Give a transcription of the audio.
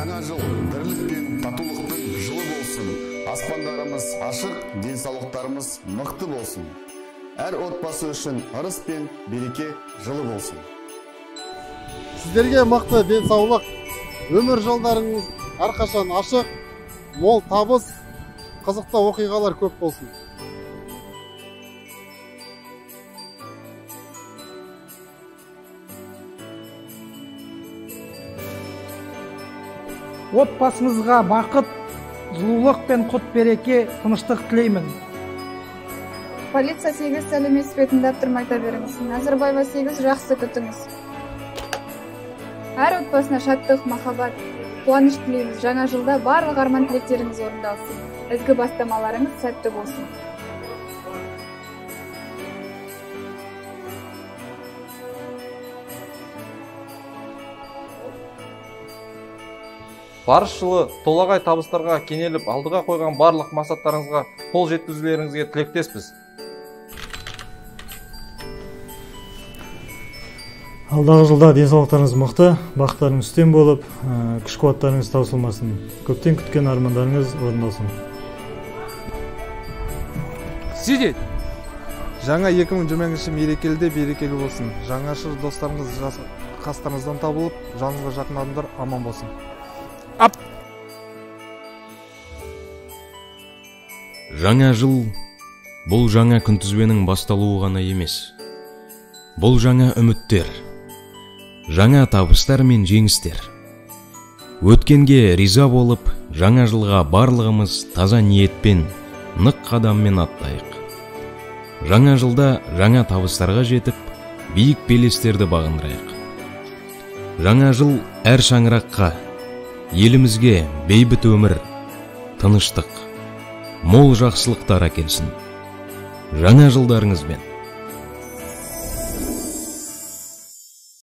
Жаңа жыл бірлік пен татулықтың жылы болсын. Аспандарымыз ашық, денсаулықтарымыз мықты болсын. Әр отбасы үшін ырыс пен береке жылы болсын. Сіздерге мықты денсаулық, өмір жолдарыңыз әрқашан ашық, мол табыс, қызықты оқиғалар көп болсын. Отбасыңызға бақыт, жылулық пен құт береке, тыныштық тілеймін. Полиция 8 сәлеметсіз бе, тыңдап тұрмай айта беріңіз. Назарбаева 8 жақсы күтіңіз. Әр отбасына шаттық, махаббат, қуаныш тілейміз. Жаңа жылда барлық арман тілектеріңіз орындалсын. Ізгі бастамаларыңыз сәтті болсын. Барыс жылы толағай табыстарға кенеліп, алдыға қойған барлық мақсаттарыңызға қол жеткізулеріңізге тілектеспіз. Алдағы жылда денсаулықтарыңыз мықты, бақыттарыңыз үстем болып, күш қуаттарыңыз таусылмасын. Көптен күткен армандарыңыз орындалсын. Сидеть! Жаңа 2020 мерекелі де берекелі болсын. Жаңа жыл достарыңыз қастарыңыздан табылып, жаныңызға жақын адамдар аман болсын. Ап! Жаңа жыл бұл жаңа күнтізбенің басталуы ғана емес. Бұл жаңа үміттер, жаңа табыстар мен жеңістер. Өткенге риза болып, жаңа жылға барлығымыз таза ниетпен, нық қадаммен аттайық. Жаңа жылда жаңа табыстарға жетіп, биік белестерді бағындырайық. Жаңа жыл әр шаңыраққа, елімізге бейбіт өмір, тыныштық, мол жақсылықтар әкелсін. Жаңа жылдарыңызбен!